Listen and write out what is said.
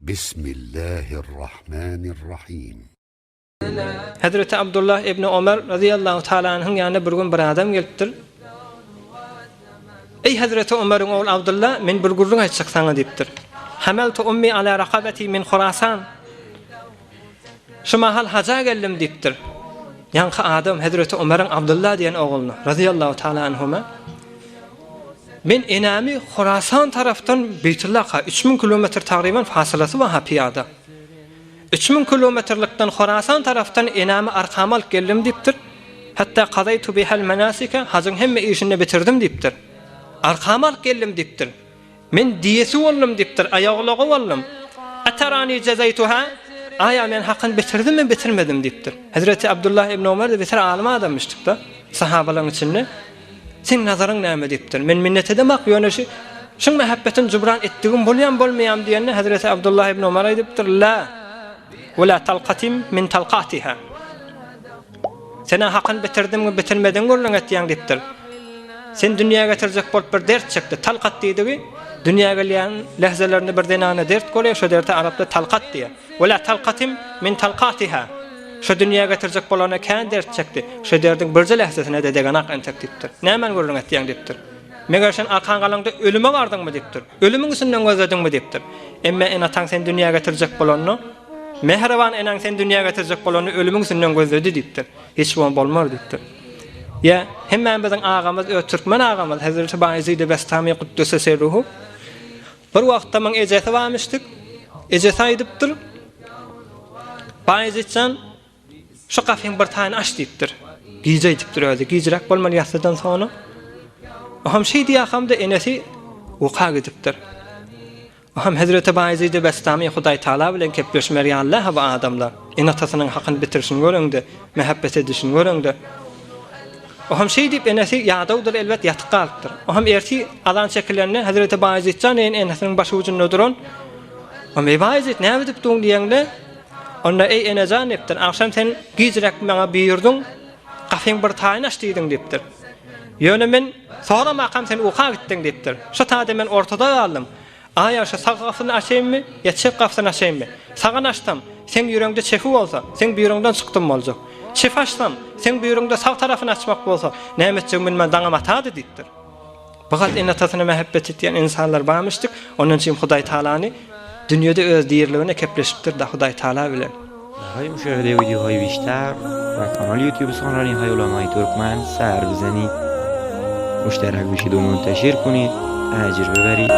Bismillahirrahmanirrahim. Hezreti Abdullah ibn Omar razyýallahu taala anhyň ýanyna bir gün bir adam gelipdir. Eý Hezreti Omaryň ogly Abdullah, men bir gürrüň aýtjak saňa diýipdir. Hamaltu ummi ala rakabati min Hurasan. Şu mahal haja geldim diýipdir. Ýaňky adam Hezreti Omaryň Abdullah diýen ogluny razyýallahu taala anhuma Men enämi Horasan tarapdan Beýtullaka 3000 kilometr tagryban fasylasy bar ha pyýada. 3000 kilometrlikden Horasan tarapdan enämi arkama alyp geldim diýipdir. Hatda kazaýtu bihal manasika hajyň hemme işini bitirdim diýipdir. Arkama alyp geldim diýipdir. Men diýesi boldum diýipdir, aýagulagy boldum. Atarani jazaýtuha? Aýa men hakyny bitirdimmi, bitirmedim diýipdir. Hezreti Abdullah ibn Omar-da beter alym adamyşdyk-da, sahabalaryň içinde. Seň nazaryň näme diýipdir. Men minnet edemak, ýöne şu şuň mähebbetini jubran etdigim bolýamy, bolmaýamy diýende Hezreti Abdullah ibn Omar aýdypdyr, La we la talqatim min talqatiha. Sen-ä hakyny bitirdiňmi, bitirmediňmi gürrüň etýäň diýipdir. Seni dünýä getirjek bolup bir dert çekdi. Talkat diýdigi, dünýä gelýän lähzelerinde bir zenana dert bolýar, şo derte arapda talkat diýýär. We la talkatim min talkatiha. Şo dünýä getirjek bolana kän dert çekdi. Şo derdiň birje lähzesine-de degenak entek diýipdir. Nämäni gürrüň etýäň diýipdir. Meger sen arkan galaňda ölüme bardyňmy diýipdir. Ölümiň üstünden gözlediňmi diýipdir. Emme ene-ataň seni dünýä getirjek bolanda, mähriban eneň seni dünýä getirjek bolanda ölümiň üstünden gözledi diýipdir. Hiç bolmar bolmar diýipdir. Ýa hemmämiziň agamyz öz türkmen agamyz Hezreti Baýezidi Bestami Kuddise Sirruhu bir wagtda muň ejesi barmyşdyk. Ejesi aýdypdyr. Baýezitjan Şu gapyň bir taýyny aç diýipdir. Gije aýdypdyr özi, gijräk bolmaly ýassydan soňra. Oham şeý diýýärkamda enesi uka gidipdir. Oham Hezreti Baýezidi Bestami Hudaý Taala bilen kepleşmer ýaly-la bu adamlar. Ene-atasynyň hakyny bitirişini göreňde, mähebbet edişini göreňde. Oham şeý diýip enesi ýadawdyr elbet ýatyp galypdyr. Oham ertir azan çekilende Hezreti Baýezitjan enesiniň başujunda duran. Oham eý Baýezit näme edip duň diýeňde, Onda, eý, ene jan diýipdir, agşam sen gijräk maňa buýurdyň, gapyň bir taýyny aç diýdiň diýipdir. Ýöne men soramakam sen uka gitdiň diýipdir. Şo taýda men ortada galdym. Aýa şu sag gapyny açaýynmy ýa çep gapysyny açaýynmy? Sagyny açsam, seň ýüregiňde çepi bolsa, seň buýrugyňdan çykdym boljak. Çepi açsam, seň buýrugyňda sag tarapyny açmak bolsa, näme etjegimi bilmän daňam atady diýipdir. Fakat ene-atasyna mähebbet etýän ynsanlar barmyşdyk. Ondan üçin Hudaý Taalany dünýede öz diriligine kepleşipdir-da Hudaý Taala bilen. برای مشاهده ویدیوهای بیشتر و کانال یوتیوب سخنرانی های علمای ترکمن سر بزنید مشترک بشید و منتشر کنید اجر ببرید.